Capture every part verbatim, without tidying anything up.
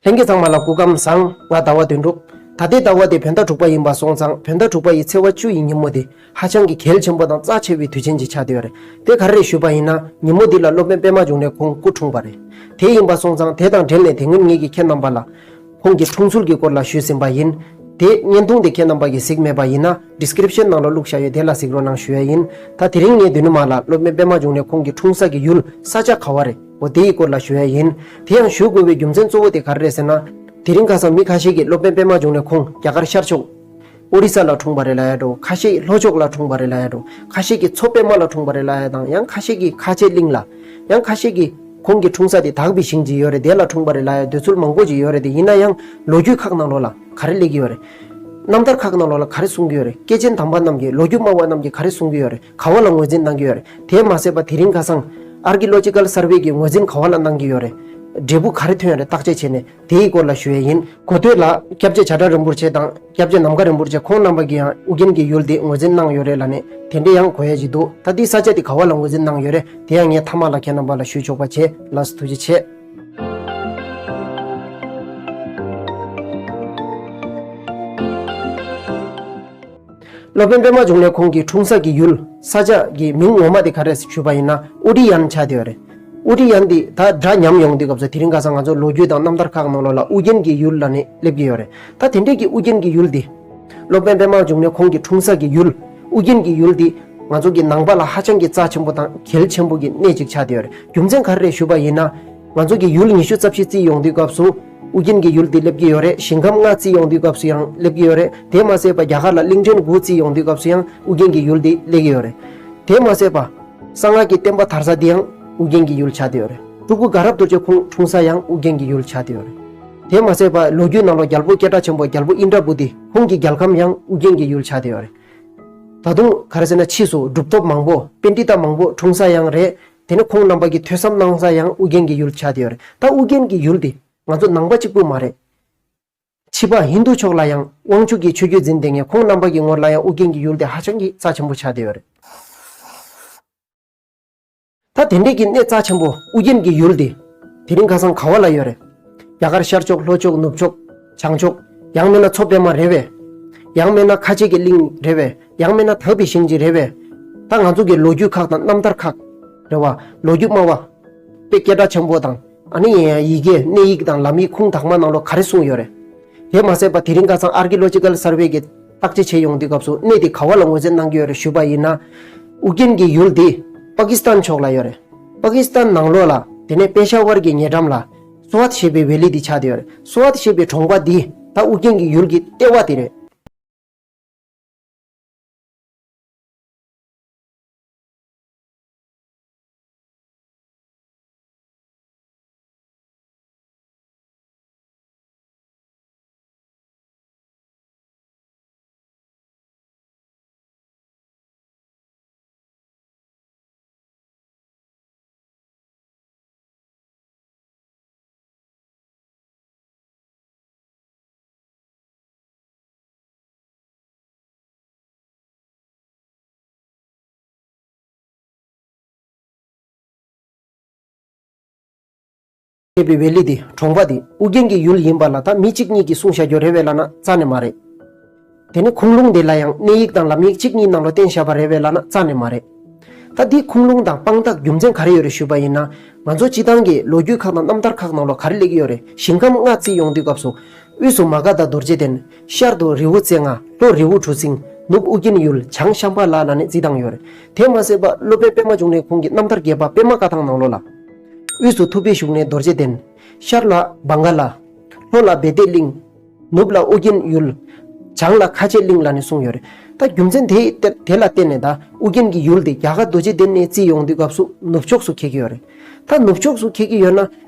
ལྷན་རྒྱས་ཚང་མ་ལ་སྐུ་ཁམས་བཟང་། ང་ཟླ་བ་དོན་གྲུབ། ད་ལྟའི་ཟླ་བ་དེ་བོད་ཟླ་དྲུག་པ་ཡིན་པ་སོང་ཙང་བོད་ཟླ་དྲུག་པ་ཡི་ཚེས་པ་བཅུ་ཡི་ཉིན་མོ་དེ་ཧ་ཅང་གི་གལ་ཆེན་པོ་དང་རྩ་ཆེ་བའི་དུས་ཆེན་ཅིག་ཆགས་བསྡད་ཡོད་རེད། དེ་ག་རེ་རེད་ཞུས་པ་ཡིན་ན། ཉིན་མོ་འདི་ལ་སློབ་དཔོན་པད་མ་འབྱུང་གནས་ཁོང་སྐུ་འཁྲུངས་པ་རེད། དེ་ཡིན་པ་སོང་ཙང་དེ་དང་འབྲེལ་ནས་དེ་སྔོན་ངེད་ཀྱིས་ཁྱེད་རྣམ་པ་ལ་ཁོང་གི་འཁྲུངས་ཚུལ་གྱི་སྐོར་ལ་ཞུས་ཟིན་པ་ཡིན། དེ་བརྙན་ཐུང་དེ་ཁྱེད་རྣམ་པ་གིས་གཟིགས་མེད་པ་ཡིན་ན་ཌི་སི་ཀི་རིབ་ཤན་ནང་ལ་བླུགས་བཞག་ཡོད། དེ་ལ་གཟིགས་རོགས་གནང་ཞུ་ཡ་ཡིན། ད་དེ་རིང་ངས་དེ་ནུ་མ་ལ་སློབ་དཔོན་པད་མ་འབྱུང་གནས་ཁོང་གི་འཁྲུངས་ས་གི་ཡུལ་ས་ཆ་ག་བ་རེད། འོ་དེ་ཡི་སྐོར་ལ་ཞུ་ཡ་ཡིན། དེ་ཡང་ཞུ་དགོས་པའི་རྒྱུ་མཚན་གཙོ་བོ་དེ་ག་རེ་རེད་ཟེར་ན། དེ་རིང་ཁ་སང་མི་ཁ་ཤས་ཀྱིས་སློབ་དཔོན་པད་མ་འབྱུང་གནས་ཁོང་རྒྱ་གར་ཤར་ཕྱོགས་ཨོ་རི་ས་ལ་འཁྲུངས་པ་རེད་ལབ་ཡ་འགྲོ། ཁ་ཤས་ལྷོ་ཕྱོགས་ལ་འཁྲུངས་པ་རེད་ལབ་ཡ་འགྲོ། ཁ་ཤས་ཀྱིས་མཚོ་པད་མ་ལ་འཁྲུངས་པ་རེད་ལབ་ཡ་དང་། ཡང་ཁ་ཤས་ཀྱིས་ཁ་ཆེ་གླིང་ལ། ཡང་ཁ་ཤས་ཀྱིས་ཁོང་གི་འཁྲུངས་ས་དེ་དག་པའི་ཞིང་ཅིག་ཡོད་རེད། དེ་ལ་འཁྲུངས་པ་རེད་ལབ་ཡ་འདོད་ཚུལ་མང་པོ་ཅིག་ཡོད་རེད། དེ་ཡིན་ན་ཡང་ལོ་རྒྱུས་ཁག་ནང་ལོགས་ལ་ག་རེ་སླེབས་ཀྱི་ཡོད་རེད། རྣམ་ཐར་ཁག་ནང་ལོགས་ལ་ག་རེ་གསུང་གི་ཡོད་རེད། སྐྱེས་ཆེན་དམ་པ་རྣམས་ཀྱིས་ལོ་རྒྱུས་སྨྲ་བ་རྣམས་ཀྱིས་ག་རེ་གསུང་གི་ཡོད་རེད། ག་བ་ལ་ངོས་འཛིན་གནང་གི་ཡོད་རེད། དེ་མ་ཟད་པ་དེ་རིང་ཁ་སང་ཨར་ཀི་ལོ་ཇི་ཀལ་སར་ཝེ་གིས་ངོས་འཛིན་ག་བ་ལ་གནང་གི་ཡོད་རེད། འབྲས་བུ་ག་རེ་ཐོན་ཡོད་རེད། བརྟག་དཔྱད་བྱས་ནས་དེའི་སྐོར་ལ་ཞུ་ཡས་ཡིན། གོ་ཐོས་ལ་སྐྱབས་རྗེ་བྱ་བྲལ་རིན་པོ་ཆེ་དང་སྐྱབས་རྗེ་ནམ་མཁའ་རིན་པོ་ཆེ་ཁོང་རྣམ་པ་གིས་ཡང་ཨུ་རྒྱན་གྱི་ཡུལ་འདི་ངོས་འཛིན་གནང་ཡོད་རེད་ལབ་ནས་དེ་འདྲས་ཡང་གོ་ཡས་ཅིག་འདུག། ད་འདི་ས་ཆ་དེ་ག་བ་ལ་ངོས་འཛིན་གནང་ཡོད་རེད། དེ་ཡང་ངས་མཐའ་མ་ལ་ཁྱེད་རྣམ་པ་ལ་ཞུ་ཆོག་པ་བྱེད། ལགས་སོ། ཐུགས་རྗེ་ཆེ། སློབ་དཔོན་པད་མ་འབྱུང་གནས་ཁོང་གི་འཁྲུངས་ས་གི་ཡུལ་ས་ཆ་གི་མིང་ངོ་མ་དེ་ག་རེ་ཞུས་པ་ཡིན་ན་ཨུ་ཏི་ཡན་ཆགས་བསྡད་ཡོད་རེད། ཨུ་ཏི་ཡན་འདི་ད་སྒྲ་ཉམས་ཡོང་དུས་སྐབས་སུ་དེ་རིང་ཁ་སང་ང་ཚོ་ལོ་རྒྱུས་དང་རྣམ་ཐར་ཁག་ནང་ལོགས་ལ་ཨུ་རྒྱན་གྱི་ཡུལ་ལབ་ནས་སླེབས་ཀྱི་ཡོད་རེད། ད་དེ་འདྲས་ཀྱི་ཨུ་རྒྱན་གྱི་ཡུལ་འདི། སློབ་དཔོན་པད་མ་འབྱུང་གནས་ཁོང་གི་འཁྲུངས་ས་གི་ཡུལ་ཨུ་རྒྱན་གྱི་ཡུལ་འདི་ང་ཚོ་གི་ནང་པ་ལ་ཧ་ཅང་གི་རྩ་ཆེན་པོ་དང་གལ་ཆེན་པོ་གི་གནས་ཅིག་ཆགས་བསྡད་ཡོད་རེད། རྒྱུ་མཚན་ག་རེ་རེད་ཞུས་པ་ཡིན་ན། ང་ཚོ་གི་ཡུལ་ཉི་ཤུ་རྩ་བཞི་རྩིས་ཡོང་དུས་སྐབས་སུ་ཨུ་རྒྱན་གྱི་ཡུལ་འདི་སླེབས་ཀྱི་ཡོད་རེད། ཞིང་ཁམས་ལྔ་རྩིས་ཡོང་དུས་སྐབས་སུ་ཡང་སླེབས་ཀྱི་ཡོད་རེད། དེ་མ་ཟད་པ་རྒྱ་གར་ལ་གླིང་ཕྲན་དགུ་རྩིས་ཡོང་དུས་སྐབས་སུ་ཡང་ཨུ་རྒྱན་གྱི་ཡུལ་འདི་སླེབས་ཀྱི་ཡོད་རེད། དེ་མ་ཟད་པ། གསང་སྔགས་ཀྱི་བསྟན་པ་དར་ས་འདི་ཡང་ཨུ་རྒྱན་གྱི་ཡུལ་ཆགས་བསྡད་ཡོད་རེད། སྤྲུལ་སྐུ་དགའ་རབ་རྡོ་རྗེ་ཁོང་འཁྲུངས་ས་ཡང་ཨུ་རྒྱན་གྱི་ཡུལ་ཆགས་བསྡད་ཡོད་རེད། དེ་མ་ཟད་པ་ལོ་རྒྱུས་ནང་ལ་རྒྱལ་པོ་སྐད་གྲགས་ཆེན་པོ་རྒྱལ་པོ་ཨིནྡྲ་བྷུ་ཏི་ཁོང་གི་རྒྱལ་ཁམས་ཡང་ཨུ་རྒྱན་གྱི་ཡུལ་ཆགས་བསྡད་ཡོད་རེད། ད་དུང་ག་རེ་ཟེར་ན་ཕྱིས་སུ་གྲུབ་ཐོབ་མང་པོ་པཎྜི་ཏ་མང་པོ་འཁྲུངས་ས་ཡང་རེད། དེ་ནས་ཁོང་རྣམ་པ་གིས་ཐོས་བསམ་གནང་ས་ཡང་ཨུ་རྒྱན་གྱི་ཡུལ་ཆགས་བསྡད་ཡོད་རེད། ད་ཨུ་རྒྱན་གྱི་ཡུལ་འདི་ང་ཚོ་ནང་པ་གཅིག་པུ་མ་རེད། ཕྱི་པ་ཧིན་དུ་ཕྱོགས་ལ་ཡང་དབང་ཕྱུག་གི་ཆོས་བརྒྱུད་འཛིན་བསྡད་མཁན་ཁོང་རྣམ་པ་གི་ངོས་ལ་ཡང་ཨུ་རྒྱན་གྱི་ཡུལ་དེ་ཧ་ཅང་གི་རྩ་ཆེན་པོ་ཆགས་བསྡད་ཡོད་རེད། ད་དེ་འདྲས་ཀྱི་གནས་རྩ་ཆེན་པོ་ཨུ་རྒྱན་གྱི་ཡུལ་དེ་དེ་རིང་ཁ་སང་ག་བ་ལ་ཡོད་རེད། རྒྱ་གར་ཤར་ཕྱོགས་ལྷོ་ཕྱོགས་ནུབ་ཕྱོགས་བྱང་ཕྱོགས། ཡང་མིན་ན་མཚོ་པད་མ་རེད་པས། ཡང་མིན་ན་ཁ་ཆེ་གི་གླིང་རེད་པས། ཡང་མིན་ན་དག་པའི་ཞིང་ཅིག་རེད་པས། ད་ང་ཚོ་གི་ལོ་རྒྱུས་ཁག་དང་རྣམ་ཐར་ཁག་རེད་བ། ལོ་རྒྱུས་སྨྲ་བ། དཔེ་སྐད་གྲགས་ཆེན་པོ་དང་ཨ་ནི་ཡི་གེ་གནས་ཡིག་དང་ལམ་ཡིག་ཁུངས་དག་མ་ནང་ལོགས་ག་རེ་གསུངས་ཡོད་རེད། དེ་མ་ཟད་པ་དེ་རིང་ཁ་སང་ཨར་ཀི་ལོ་ཇི་ཀལ་སར་ཝེ་གིས་བརྟག་དཔྱད་བྱས་ཡོང་དུས་སྐབས་སུ་གནས་དེ་ག་བ་ལ་ངོས་འཛིན་གནང་གི་ཡོད་རེད་ཞུས་པ་ཡིན་ན། ཨུ་རྒྱན་གྱི་ཡུལ་དེ་པ་ཀི་སི་ཐན་ཕྱོགས་ལ་ཡོད་རེད། པ་ཀི་སི་ཐན་ནང་ལོགས་ལ་དེ་ནས་པེ་ཤ་ཝར་གྱི་ཉེ་འགྲམ་ལ་སུ་ཝད་ཞེས་པའི་ཝེ་ལི་དེ་ཆགས་བསྡད་ཡོད་རེད། སུ་ཝད་ཞེས་པའི་གྲོང་པ་འདི་ད་ཨུ་རྒྱན་གྱི་ཡུལ་གྱི་ལྟེ་བ་དེ་རེད། ཞེས་པའི་ཝེ་ལི་དེ་གྲོང་པ་དེ་ཨུ་རྒྱན་གྱི་ཡུལ་ཡིན་པ་ལ་ད་མི་གཅིག་གཉིས་ཀྱིས་གསུངས་བཞག་རྒྱུ་རེད་པས་ལབ་ན་རྩ་ནས་མ་རེད། དེ་ནི་ཁུངས་ལུང་དེ་ལ་ཡང་གནས་ཡིག་དང་ལམ་ཡིག་གཅིག་གཉིས་ནང་ལ་བསྟན་བཞག་པ་རེད་པས་ལབ་ན་རྩ་ནས་མ་རེད། ད་འདིའི་ཁུངས་ལུང་དང་དཔང་རྟགས་རྒྱུ་མཚན་ག་རེ་ཡོད་རེད་ཞུས་པ་ཡིན་ན། ང་ཚོ་སྤྱི་བཏང་གི་ལོ་རྒྱུས་ཁག་དང་རྣམ་ཐར་ཁག་ནང་ལ་ག་རེ་སླེབས་ཀྱི་ཡོད་རེད། ཞིང་ཁམས་ལྔ་རྩིས་ཡོང་དུས་སྐབས་སུ། དབུས་སུ་མ་ག་དྷ་རྡོ་རྗེ་གདན། ཤར་དུ་རི་བོ་རྩེ་ལྔ། ལྷོ་རི་བོ་གྲུ་གཟིངས། ནུབ་ཨུ་རྒྱན་ཡུལ། བྱང་ཤམ་བྷ་ལ་ལབ་ནས་རྩིས་སྟངས་ཡོད་རེད། དེ་མ་ཟད་པ་སློབ་དཔོན་པད་མ་འབྱུང་གནས་ཁོང་གི་རྣམ་ཐར་རྒྱས་པ་པད་མ་བཀའ་ཐང་ནང་ལོགས་ལ། དབུས་སུ་ཐུབ་པའི་བཞུགས་གནས་རྡོ་རྗེ་གདན། ཤར་ལ་བང་ག་ལ། ལྷོ་ལ་བེ་ཏའི་གླིང་། ནུབ་ལ་ཨོ་རྒྱན་ཡུལ། བྱང་ལ་ཁ་ཆེ་གླིང་ལབ་ནས་གསུངས་ཡོད་རེད། ད་རྒྱུ་མཚན་དེ་དེ་ལ་བརྟེན་ནས་ད་ཨོ་རྒྱན་གྱི་ཡུལ་དེ་རྒྱ་གར་རྡོ་རྗེ་གདན་ནས་རྩིས་ཡོང་དུས་སྐབས་སུ་ནུབ་ཕྱོགས་སུ་འཁེལ་གྱི་ཡོད་རེད། ད་ནུབ་ཕྱོགས་སུ་འཁེལ་གྱི་ཡོད་ན།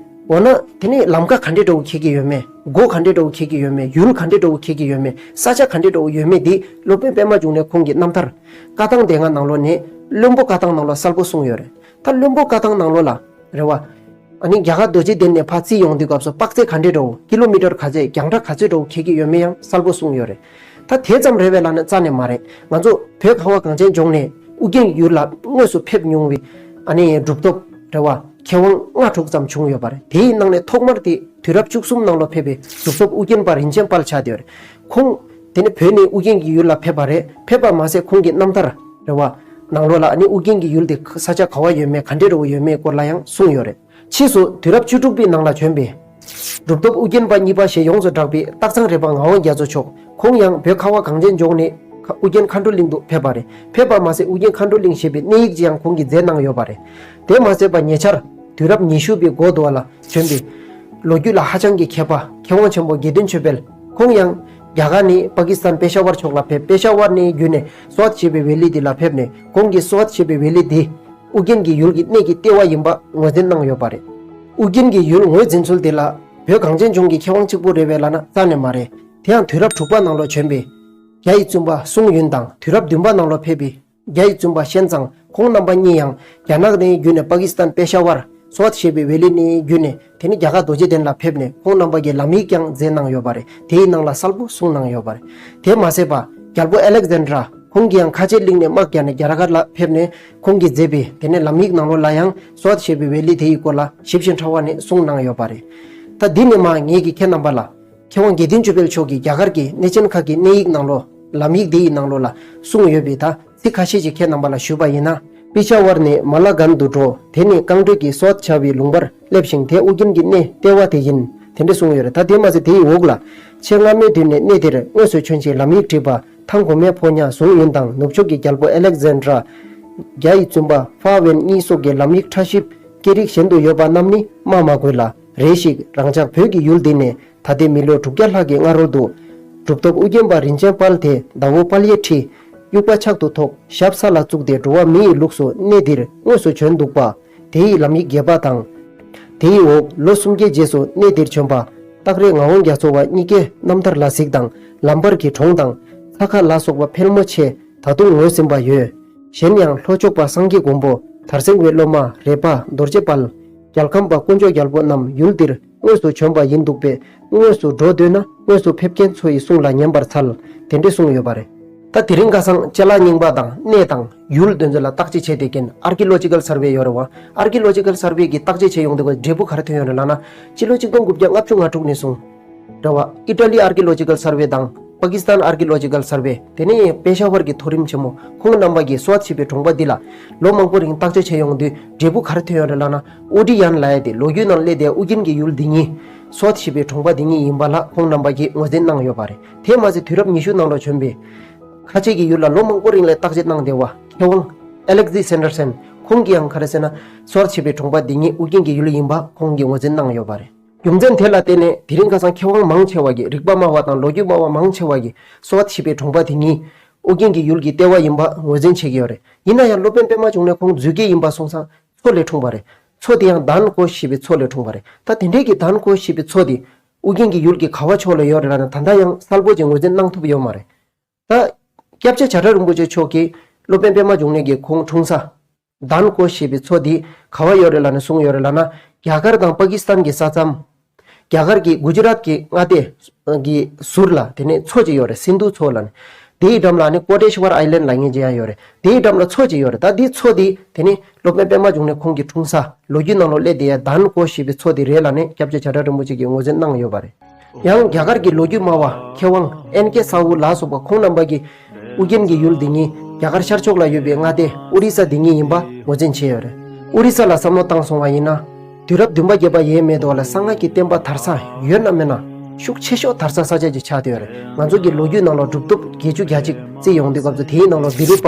འོ་ན་དེ་ནས་ལམ་ཁ་ག་འདྲས་འདྲ་བོ་འཁེལ་གྱི་ཡོད་མེད། སྒོ་ག་འདྲས་འདྲ་བོ་འཁེལ་གྱི་ཡོད་མེད། ཡུལ་ག་འདྲས་འདྲ་བོ་འཁེལ་གྱི་ཡོད་མེད། ས་ཆ་ག་འདྲས་འདྲ་བོ་ཡོད་མེད་དེ་སློབ་དཔོན་པད་མ་འབྱུང་གནས་ཁོང་གི་རྣམ་ཐར་བཀའ་ཐང་སྡེ་ལྔ་ནང་ལོགས་ནས་བློན་པོ་བཀའ་ཐང་ནང་ལོགས་གསལ་པོ་གསུངས་ཡོད་རེད། ད་བློན་པོ་བཀའ་ཐང་ནང་ལོགས་ལ། རེད་བ། ཨ་ནི་རྒྱ་གར་རྡོ་རྗེ་གདན་ནས་ཕར་རྩིས་ཡོང་དུས་སྐབས་སུ་དཔག་ཚད་ག་འདྲས་འདྲ་བོ་ཀི་ལོ་མི་ཊར་ག་ཚད་རྒྱང་གྲགས་ག་ཚོད་འདྲ་བོ་འཁེལ་གྱི་ཡོད་མེད་ཡང་གསལ་པོ་གསུངས་ཡོད་རེད། ད་དེ་ཙམ་རེད་པས་ལབ་ན་རྩ་ནས་མ་རེད། ང་ཚོ་བོད་ཁ་བ་གངས་ཅན་ལྗོངས་ནས་ཨུ་རྒྱན་ཡུལ་ལ་དངོས་སུ་ཕེབས་མྱོང་བའི་ཨ་ནི་གྲུབ་ཐོབ་རེད་བ། མཁས་དབང་ལྔ་དྲུག་ཙམ་བྱུང་ཡོད་པ་རེད། དེའི་ནང་ནས་ཐོག་མར་དེ་དུས་རབས་བཅུ་གསུམ་ནང་ལོ་ཕེབས་པའི་གྲུབ་ཐོབ་ཨུ་རྒྱན་པ་རིན་ཆེན་དཔལ་ཆགས་བསྡད་ཡོད་རེད། ཁོང་དེ་ནས་བོད་ནས་ཨུ་རྒྱན་གྱི་ཡུལ་ལ་ཕེབས་པ་རེད། ཕེབས་པ་མ་ཟད་ཁོང་གི་རྣམ་ཐར་རེད་བ། ནང་ལོགས་ལ་ཨ་ནི་ཨུ་རྒྱན་གྱི་ཡུལ་དེ་ས་ཆ་ག་བ་ཡོད་མེད་ག་འདྲས་རེ་བ་ཡོད་མེད་སྐོར་ལ་ཡང་གསུངས་ཡོད་རེད། ཕྱིས་སུ་དུས་རབས་བཅུ་དྲུག་པའི་ནང་ལ་བྱོན་པའི་གྲུབ་ཐོབ་ཨུ་རྒྱན་པ་གཉིས་པ་ཞེས་ཡོངས་སུ་གྲགས་པའི་སྟག་ཚང་རས་པ་ངག་དབང་རྒྱ་མཚོ་མཆོག་ཁོང་ཡང་བོད་ཁ་བ་གངས་ཅན་ལྗོངས་ནས་ཨུ་རྒྱན་མཁའ་འགྲོ་གླིང་དུ་ཕེབས་པ་རེད། ཕེབས་པ་མ་ཟད་ཨུ་རྒྱན་མཁའ་འགྲོ་གླིང་ཞེས་པའི་གནས་ཡིག་ཅིག་ཡང་ཁོང་གིས་མཛད་གནང་ཡོད་པ་རེད། དེ་མ་ཟད་པ་ཉེ་ཆར་དུས་རབས་ཉི་ཤུ་པའི་འགོ་དུ་བ་ལ་བྱོན་པའི་ལོ་རྒྱུས་ལ་ཧ་ཅང་གི་མཁས་པ་མཁས་དབང་ཆེན་པོ་དགེ་འདུན་ཆོས་འཕེལ་ཁོང་ཡང་རྒྱ་གར་ནས་པ་ཀི་སི་ཐན་པེ་ཤ་ཝར་ཕྱོགས་ལ་ཕེབས། པེ་ཤ་ཝར་ནས་བརྒྱུད་ནས་སུ་ཝད་ཞེས་པའི་ཝེ་ལི་དེ་ལ་ཕེབས་ནས་ཁོང་གིས་སུ་ཝད་ཞེས་པའི་ཝེ་ལི་དེ་ཨུ་རྒྱན་གྱི་ཡུལ་གྱི་གནས་ཀྱི་ལྟེ་བ་ཡིན་པ་ངོས་འཛིན་གནང་ཡོད་པ་རེད། ཨུ་རྒྱན་གྱི་ཡུལ་ངོས་འཛིན་ཚུལ་དེ་ལ་བོད་གངས་ཅན་ལྗོངས་ཀྱི་མཁས་དབང་གཅིག་པུ་རེད་པས་ལབ་ན་རྩ་ནས་མ་རེད། དེ་ཡང་དུས་རབས་དྲུག་པ་ནང་ལོ་བྱོན་པའི་རྒྱ་ཡི་བཙུན་པ་སུང་ཡུན་དང་དུས་རབས་བདུན་པ་ནང་ལོ་ཕེབས་པའི་རྒྱ་ཡི་བཙུན་པ་ཤན་ཙང་ཁོང་རྣམ་པ་གཉིས་ཡང་རྒྱ་ནག་ནས་བརྒྱུད་ནས་པ་ཀི་སི་ཐན་པེ་ཤ་ཝར་སུ་ཝད་ཞེས་པའི་ཝེ་ལི་ནས་བརྒྱུད་ནས་དེ་ནི་རྒྱ་གར་རྡོ་རྗེ་གདན་ལ་ཕེབས་ནས་ཁོང་རྣམ་པ་གིས་ལམ་ཡིག་ཀྱང་མཛད་གནང་ཡོད་པ་རེད། དེའི་ནང་ལ་གསལ་པོ་གསུངས་གནང་ཡོད་པ་རེད། དེ་མ་ཟད་པ་རྒྱལ་པོ་ཨ་ལེག་ཛན་ཌ་ར་ཁོང་གིས་ཡང་ཁ་ཆེ་གླིང་ནས་དམག་རྒྱག་ནས་རྒྱ་གར་ལ་ཕེབས་ནས་ཁོང་གིས་མཛད་པའི་དེ་ནས་ལམ་ཡིག་ནང་ལོགས་ལ་ཡང་སུ་ཝད་ཞེས་པའི་ཝེ་ལི་དེ་ཡི་སྐོར་ལ་ཞིབ་ཅིང་ཕྲ་བ་ནས་གསུངས་གནང་ཡོད་པ་རེད། ད་འདི་ནས་མ་ངེད་ཀྱིས་ཁྱེད་རྣམ་པ་ལ་མཁས་དབང་དགེ་འདུན་ཆོས་འཕེལ་མཆོག་གིས་རྒྱ་གར་གྱི་གནས་ཆེན་ཁག་གི་གནས་ཡིག་ནང་ལོགས་ལམ་ཡིག་འདི་ཡི་ནང་ལོགས་ལ་གསུངས་ཡོད་པའི་ད་ཚིག་ཁ་ཤས་ཅིག་ཁྱེད་རྣམ་པ་ལ་ཞུས་པ་ཡིན་ན། པེ་ཤ་ཝར་ནས་མ་ལ་གན་དུ་འགྲོ། དེ་ནས་རྐང་འགྲོས་ཀྱི་སུ་ཝད་བྱ་བའི་ལུང་པར་སླེབས་ཤིང་དེ་ཨུ་རྒྱན་གྱི་གནས་ལྟེ་བ་དེ་ཡིན། དེ་འདྲ་གསུངས་ཡོད་རེད། ད་དེ་མ་ཟད་དེའི་འོག་ལ་ཆེས་སྔ་མའི་དུས་ནས་གནས་དེར་དངོས་སུ་བྱོན་ཞིང་ལམ་ཡིག་བྲིས་པ་ཐང་གོང་མའི་ཕོ་ཉ་ཟུང་ཡོན་དང་ནུབ་ཕྱོགས་ཀྱི་རྒྱལ་པོ་ཨ་ལེག་ཛན་ཌ་ར། རྒྱ་ཡི་བཙུན་པ་ཧྥ་ཝེན་གཉིས་སོགས་ཀྱི་ལམ་ཡིག་ཕྲ་ཞིབ་སྐད་རིགས་གཞན་དུ་ཡོད་པ་རྣམས་ནི་སྨྲ་མ་དགོས་ལ། རེ་ཞིག་རང་ཅག་བོད་ཀྱི་ཡུལ་འདི་ནས་ད་ལྟའི་མི་ལོ་དྲུག་བརྒྱ་ལྷག་གི་སྔ་རོལ་དུ། གྲུབ་ཐོབ་ཨུ་རྒྱན་པ་རིན་ཆེན་དཔལ་དེ་ཟླ་བོ་དཔལ་ཡེ་ཁྲི། དབྱུག་པ་ཕྱག་ཏུ་ཐོགས་ཞབས་ས་ལ་བཙུགས་ཏེ་འགྲོ་བ་མི་ཡི་ལུགས་སུ་གནས་འདིར་དངོས་སུ་བྱོན་འདུག་པ། དེ་ཡི་ལམ་ཡིག་རྒྱས་པ་དང་། དེ་ཡི་འོག་ལོ་གསུམ་བརྒྱའི་རྗེས་སུ་གནས་འདིར་བྱོན་པ། སྟག་རས་ངག་དབང་རྒྱ་མཚོ་བ་གཉིས་ཀའི་རྣམ་ཐར་ལ་གཟིགས་དང་ལམ་བར་གྱི་གྲོང་དང་། ཚྭ་ཁ་ལ་སོགས་པ་ཕལ་མོ་ཆེ་ད་དུང་ངོས་ཟིན་པ་ཡོད། གཞན་ཡང་ལྷོ་ཕྱོགས་པ་སངས་རྒྱས་མགོན་པོ་དར་སེང་བའི་སློབ་མ་རས་པ་རྡོ་རྗེ་དཔལ། རྒྱལ་ཁམས་པ་དཀོན་མཆོག་རྒྱལ་པོ་རྣམས་ཡུལ་འདིར་དངོས་སུ་བྱོན་པ་ཡིན་འདུག་པས། དངོས་སུ་འགྲོ་འདོད་ན་དངོས་སུ་ཕེབས་མཁན་ཚོ་ཡི་གསུང་ལ་ཉན་པར་འཚལ། དེ་འདྲས་གསུངས་ཡོད་པ་རེད། ད་དེ་རིང་ཁ་སང་ཅ་ལག་རྙིང་པ་དང་གནས་དང་ཡུལ་དེ་ཚོ་ལ་བརྟག་དཔྱད་བྱས་ཏེ་རྐྱེན་ཨར་ཀི་ལོ་ཇི་ཀལ་སར་ཝེ་ཡོད་རེད་བ། ཨར་ཀི་ལོ་ཇི་ཀལ་སར་ཝེ་གིས་བརྟག་དཔྱད་བྱས་ཡོང་དུས་འབྲས་བུ་ག་རེ་ཐོན་ཡོད་རེད་ལབ་ན། སྤྱི་ལོ་གཅིག་སྟོང་དགུ་བརྒྱ་ལྔ་བཅུ་ང་དྲུག་ནས་བཟུང་རེད་བ། ཨི་ཊ་ལི་ཨར་ཀི་ལོ་ཇི་ཀལ་སར་ཝེ་དང་པ་ཀི་སི་ཐན་ཨར་ཀི་ལོ་ཇི་ཀལ་སར་ཝེ། དེ་ནས་པེ་ཤ་ཝར་གྱི་མཐོ་རིམ་ཆེན་མོ་ཁོང་རྣམ་པ་གིས་སུ་ཝད་ཞེས་པའི་གྲོང་པ་འདི་ལ་ལོ་མང་པོ་རིང་བརྟག་དཔྱད་བྱས་ཡོང་དུས་འབྲས་བུ་ག་རེ་ཐོན་ཡོད་རེད་ལབ་ན། ཨུ་ཌི་ཡན་ལབ་ཡ་དེ་ལོ་རྒྱུས་ནང་སླེབས་དེ་ཨུ་རྒྱན་གྱི་ཡུལ་འདི་ཉིད་སུ་ཝད་ཞེས་པའི་གྲོང་པ་འདི་ཉིད་ཡིན་པ་ལ་ཁོང་རྣམ་པ་གིས་ངོས་འཛིན་གནང་ཡོད་པ་རེད། དེ་མ་ཟད་དུས་རབས་ཉི་ཤུ་ནང་ལོ་བྱོན་པའི་ཁ་ཆེ་གི་ཡུལ་ལ་ལོ་མང་པོ་རིང་ལ་བརྟག་དཔྱད་གནང་བསྡད་པ་མཁས་དབང་ཨ་ལེག་ཟི་སན་ཌར་སན་ཁོང་གིས་ཡང་ག་རེ་ཟེར་ན། སུ་ཝད་ཞེས་པའི་གྲོང་པ་འདི་ཉིད་ཨུ་རྒྱན་གྱི་ཡུལ་ཡིན་པ་ཁོང་གིས་ངོས་འཛིན་གནང་ཡོད་པ་རེད། རྒྱུ་མཚན་དེ་ལ་བརྟེན་ནས་དེ་རིང་ཁ་སང་མཁས་དབང་མང་ཆེ་བ་གིས་རིག་པ་སྨྲ་བ་དང་ལོ་རྒྱུས་སྨྲ་བ་མང་ཆེ་བ་གིས་སུ་ཝད་ཞེས་པའི་གྲོང་པ་དེ་ཉིད་ཨུ་རྒྱན་གྱི་ཡུལ་གྱི་ལྟེ་བ་ཡིན་པ་ངོས་འཛིན་བྱེད་ཀྱི་ཡོད་རེད། ཡིན་ན་ཡང་སློབ་དཔོན་པད་མ་འབྱུང་གནས་ཁོང་རྫུས་སྐྱེས་ཡིན་པ་སོང་ཙང་མཚོ་ལས་འཁྲུངས་པ་རེད། མཚོ་དེ་ཡང་དཱན་ཀོ་ཞེས་པའི་མཚོ་ལས་འཁྲུངས་པ་རེད། ད་དེ་འདྲའི་གི་དཱན་ཀོ་ཞེས་པའི་མཚོ་དེ་ཨུ་རྒྱན་གྱི་ཡུལ་གྱི་ག་བ་ཕྱོགས་ལ་ཡོད་རེད་ལབ་ན་ད་ལྟ་ཡང་གསལ་པོ་ཅིག་ངོས་འཛིན་གནང་ཐུབ་ཡོད་མ་རེད། ད་སྐྱབས་རྗེ་བྱ་བྲལ་རིན་པོ་ཆེ་མཆོག་གིས་སློབ་དཔོན་པད་མ་འབྱུང་གནས་ཀྱི་ཁོང་འཁྲུངས་ས་དཱན་ཀོ་ཞེས་པའི་མཚོ་འདི་ག་བ་ཡོད་རེད་ལབ་ནས་གསུངས་ཡོད་རེད་ལབ་ན། རྒྱ་གར་དང་པ་ཀི་སི་ཐན་གྱི་ས་མཚམས། རྒྱ་གར་གྱི་གུ་ཇི་རཱཏ་གྱི་མངའ་སྡེ་གི་ཟུར་ལ་དེ་ནས་མཚོ་ཅིག་ཡོད་རེད། སིན་དྷུ་མཚོ་ལབ་ནས། དེའི་འགྲམ་ལ་ནི་ཀོ་ཏེ་ཤི་ཝར་ཨའི་ལན་ལབ་མཁན་ཅིག་ཡང་ཡོད་རེད། དེའི་འགྲམ་ལ་མཚོ་ཅིག་ཡོད་རེད། ད་འདི་མཚོ་འདི་དེ་ནི་སློབ་དཔོན་པད་མ་འབྱུང་གནས་ཁོང་གི་འཁྲུངས་ས་ལོ་རྒྱུས་ནང་ལོགས་སླེབས་བསྡད་ཡ་དཱན་ཀོ་ཞེས་པའི་མཚོ་འདི་རེད་ལབ་ནས་སྐྱབས་རྗེ་བྱ་བྲལ་རིན་པོ་ཆེ་གིས་ངོས་འཛིན་གནང་ཡོད་པ་རེད། ཡང་རྒྱ་གར་གྱི་ལོ་རྒྱུས་སྨྲ་བ་མཁས་དབང་ཨེན་ཀེ་ས་ཧུ་ལ་སོགས་པ་ཁོང་རྣམ་པ་གིས་ཨུ་རྒྱན་གྱི་ཡུལ་འདི་ཉིད་རྒྱ་གར་ཤར་ཕྱོགས་ལ་ཡོད་པའི་མངའ་སྡེ་ཨོ་རི་ས་འདི་ཉིད་ཡིན་པ་ངོས་འཛིན་བྱས་ཡོད་རེད། ཨོ་རི་ས་ལ་བསམ་བློ་བཏང་སོང་བ་ཡིན་ན། དུས་རབས་བདུན་པ་བརྒྱད་པ་ཡས་མས་དུས་ལ་གསང་སྔགས་ཀྱི་བསྟན་པ་དར་ས་ཡོད་ན་མེད་ན་ཤུགས་ཆེ་ཤོས་དར་ས་ས་ཆ་ཅིག་ཆགས་བསྡད་ཡོད་རེད། ང་ཚོ་གི་ལོ་རྒྱུས་ནང་ལ་གྲུབ་ཐོབ་བརྒྱད་ཅུ་གྱ་གཅིག་བརྩིས་ཡོང་དུས་སྐབས་སུ་དེའི་ནང་ལ་བི་རུ་པ་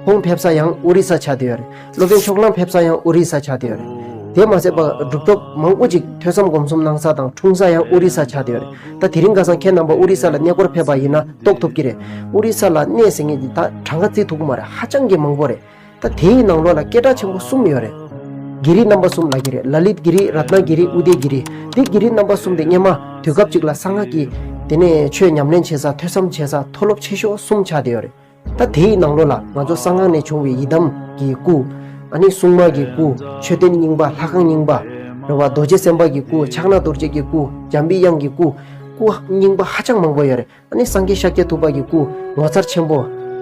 ཁོང་ཕེབས་ས་ཡང་ཨོ་རི་ས་ཆགས་བསྡད་ཡོད་རེད། སློབ་དཔོན་ཕྱོགས་གླང་ཕེབས་ས་ཡང་ཨོ་རི་ས་ཆགས་བསྡད་ཡོད་རེད། དེ་མ་ཟད་པ་གྲུབ་ཐོབ་མང་པོ་ཅིག་ཐོས་བསམ་སྒོམ་གསུམ་གནང་ས་དང་འཁྲུངས་ས་ཡང་ཨོ་རི་ས་ཆགས་བསྡད་ཡོད་རེད། ད་དེ་རིང་ཁ་སང་ཁྱེད་རྣམ་པ་ཨོ་རི་ས་ལ་གནས་སྐོར་ཕེབས་པ་ཡིན་ན་རྟོགས་ཐུབ་ཀྱི་རེད། ཨོ་རི་ས་ལ་གནས་ཟེར་མཁན་འདི་ད་གྲངས་ཀ་བརྩི་ཐུབ་ཀྱི་མ་རེད། ཧ་ཅང་གི་མང་པོ་རེད། ད་དེའི་ནང་ལོགས་ལ་སྐད་གྲགས་ཆེན་པོ་གསུམ་ཡོད་རེད། གྷི་རི་རྣམ་པ་གསུམ་ལབ་ཀྱི་རེད། ལ་ལིད་གྷི་རི། རཏྣ་གྷི་རི། ཨུ་དེ་གྷི་རི། འདི་གྷི་རི་རྣམ་པ་གསུམ་དེ་སྔོན་མ་དུས་སྐབས་གཅིག་ལ་གསང་སྔགས་ཀྱི་དེ་ནས་ཆོས་ཉམས་ལེན་བྱེད་ས་ཐོས་བསམ་བྱེད་ས་མཐོ་སློབ་ཆེ་ཤོས་གསུམ་ཆགས་བསྡད་ཡོད་རེད། ད་དེའི་ནང་ལོགས་ལ་ང་ཚོ་གསང་སྔགས་ནས་བྱུང་བའི་ཡི་དམ་གྱི་སྐུ། ཨ་ནི་སྲུང་མ་གི་སྐུ། མཆོད་རྟེན་རྙིང་པ། ལྷ་ཁང་རྙིང་པ། རེད་བ། རྡོ་རྗེ་སེམས་དཔའ་གི་སྐུ། ཕྱག་ན་རྡོ་རྗེ་གི་སྐུ། འཇམ་པའི་དབྱངས་ཀྱི་སྐུ། སྐུ་རྙིང་པ་ཧ་ཅང་མང་པོ་ཡོད་རེད། ཨ་ནི་སངས་རྒྱས་ཤཱཀྱ་ཐུབ་པ་གི་སྐུ། ངོ་མཚར་ཆེན་པོ།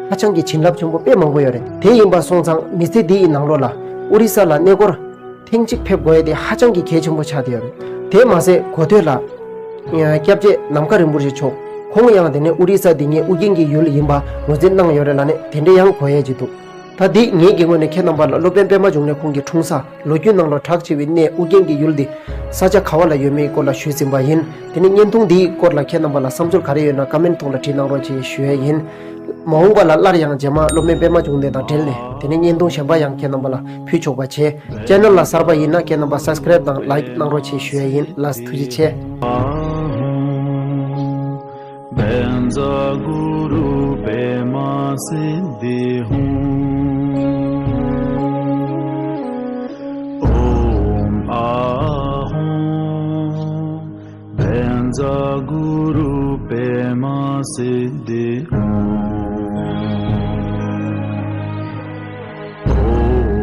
ཧ་ཅང་གི་བྱིན་རླབས་ཆེན་པོ་དཔེ་མང་པོ་ཡོད་རེད། དེ་ཡིན་པ་སོང་ཙང་མི་ཚེ་འདི་ཡི་ནང་ལོགས་ལ་ཨོ་རི་ས་ལ་གནས་སྐོར་ ཐེངས་གཅིག་ཕེབས་དགོས་ཡ་དེ་ཧ་ཅང་གི་གལ་ཆེན་པོ་ཆགས་བསྡད་ཡོད་རེད། དེ་མ་ཟད་གོ་ཐོས་ལ། སྐྱབས་རྗེ་ནམ་མཁའ་རིན་པོ་ཆེ་མཆོག་ཁོང་ཡང་དེ་ནས་ཨོ་རི་ས་འདི་ངའི་ཨུ་རྒྱན་གྱི་ཡུལ་ཡིན་པ་ངོས་འཛིན་གནང་ཡོད་རེད་ལབ་ནས་དེ་འདྲ་ཡང་གོ་ཡ་ཅིག་འདུག་ད་འདི་ངེད་ཀྱི་ངོས་ནས་ཁྱེད་རྣམ་པ་ལ་སློབ་དཔོན་པད་མ་འབྱུང་གནས་ཁོང་གི་འཁྲུངས་ས་ལོ་རྒྱུས་ནང་ལ་གྲགས་ཆེ་བའི་གནས་ཨུ་རྒྱན་གྱི་ཡུལ་འདི་ས་ཆ་ག་བ་ལ་ཡོད་མེད་སྐོར་ལ་ཞུས་ཟིན་པ་ཡིན། དེ་ནས་བརྙན་ཐུང་འདིའི་སྐོར་ལ་ཁྱེད་རྣམ་པ་ལ་བསམ་ཚུལ་ག་རེ་ཡོད་ན་ཀ་མེན་ཐོག་ལ་བྲིས་གནང་རོགས་ཞེས་ཞུ་ཡ་ཡིན། མ་འོངས་པ་ལ་སླར་ཡང་རྗེས་མ་སློབ་དཔོན་པད་མ་འབྱུང་གནས་དང་འབྲེལ་ནས་དེ་ནས་བརྙན་ཐུང་གཞན་པ་ཡང་ཁྱེད་རྣམ་པ་ལ་ཕུལ་ཆོག་པ་བྱས། ཅེ་ནལ་ལ་གསར་པ་ཡིན་ན་ཁྱེད་རྣམ་པ་སབ་སི་ཀ་རེབ་དང་ལའིཀ་གནང་རོགས་ཞེས་ཞུ་ཡ་ཡིན། ལགས་སོ། ཐུགས་རྗེ་ཆེ། ཨ་ཧོ། བཛྲ་གུ་རུ་པདྨ་སིདྡྷི་ཧཱུྃ། ཨོཾ་ཨཱཿཧཱུྃ། བཛྲ་གུ་རུ་པདྨ་སིདྡྷི་ཧཱུྃ།